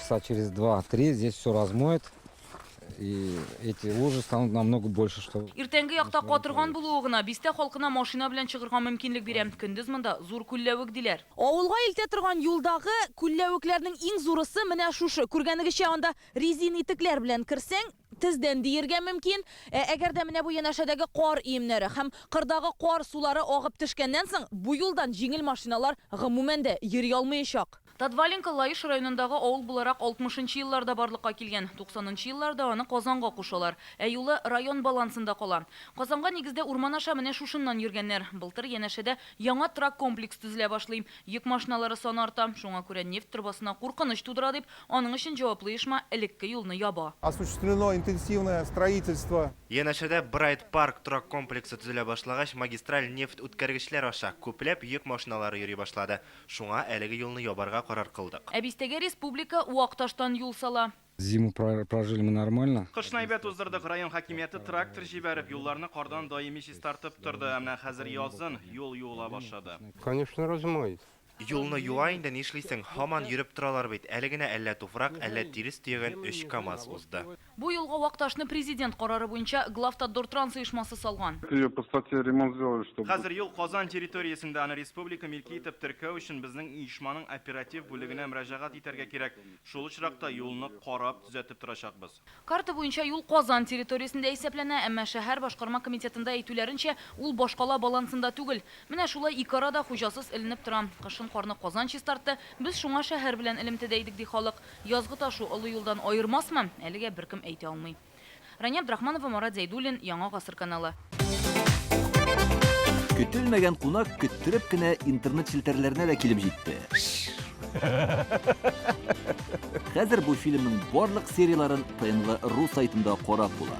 Часа через 2-3 здесь все размоет. И эти лужи станут намного больше, что... Иртәнге якта катырган булуы гына бистә халкына машина белән чыгырга мөмкинлек бирә. Көндез монда зур күлләвек, диләр. Авылга илтә торган юлдагы күлләвекләрнең иң зурысы менә шушы. Күргәнегезчә, анда резин итекләр белән керсәң, тездән диергә мөмкин. Ә әгәр дә менә бу янәшәдәге кар өемнәре һәм кырдагы кар сулары агып төшкәннән соң, бу юлдан җиңел машиналар гомумән дә йөри алмыячак. Татваленка Лаеш районындагы авыл буларак 60 нчы елларда барлыкка килгән. 90 нчы елларда аны Казанга кушалар. Ә юлы район балансында кала. Казанга нигездә урман аша менә шушыннан йөргәннәр. Былтыр янәшәдә яңа торак комплекс төзелә башлый. Йөк машиналары саны арта. Шуңа күрә нефть торбасына куркыныч тудыра дип, аның өчен җаваплы оешма элекке юлны яба. Осуществлено интенсивное строительство. Янәшәдә Брайт Парк торак комплексы төзелә башлагач, магистраль нефть үткәргечләр аша күпләп йөк машиналары йөри башлады. Шуңа әлеге юлны ябарга карар кылдык. Ә бистәгә республика вак таштан юл сала. Зиму прожили мы нормально. Кышны әйбәт уздырдык, район хакимияте трактор җибәреп, юлларны кардан даими чистартып торды. Ә менә хәзер язын юл юыла башлады. Конечно, размоет. Юлны юа инде, нишлисең, һаман йөреп торалар бит, әле генә әллә туфрак, әллә тирес төягән өч КАМАЗ узды. Бу юлга вак ташны Президент карары буенча Главтатдортранс оешмасы салган. Ее по статье ремонт сделали, чтобы. Хәзер юл Казан территориясендә, аны республика милке итеп теркәү өчен безнең оешманың оператив бүлегенә мөрәҗәгать итәргә кирәк. Шул очракта юлны карап, төзәтеп торачакбыз. Карта буенча юл Казан территориясендә исәпләнә, әмма шәһәр башкарма комитетында әйтүләренчә, ул башкала балансында түгел. Менә шулай ике арада хуҗасыз эленеп тора. Кышын карны Казан чистартты, без шуңа шәһәр белән элемтәдә идек, ди халык. Язгы ташу олы юлдан аермасмы, әлегә беркем әйтә алмый. Рания Абдрахманова, Марат Зәйдуллин, Яңа гасыр каналы. Көтелмәгән кунак көттереп кенә интернет челтәрләренә дә килеп җитте. Хәзер бу фильмның барлык серияләрен ТНВ ру сайтында карап була.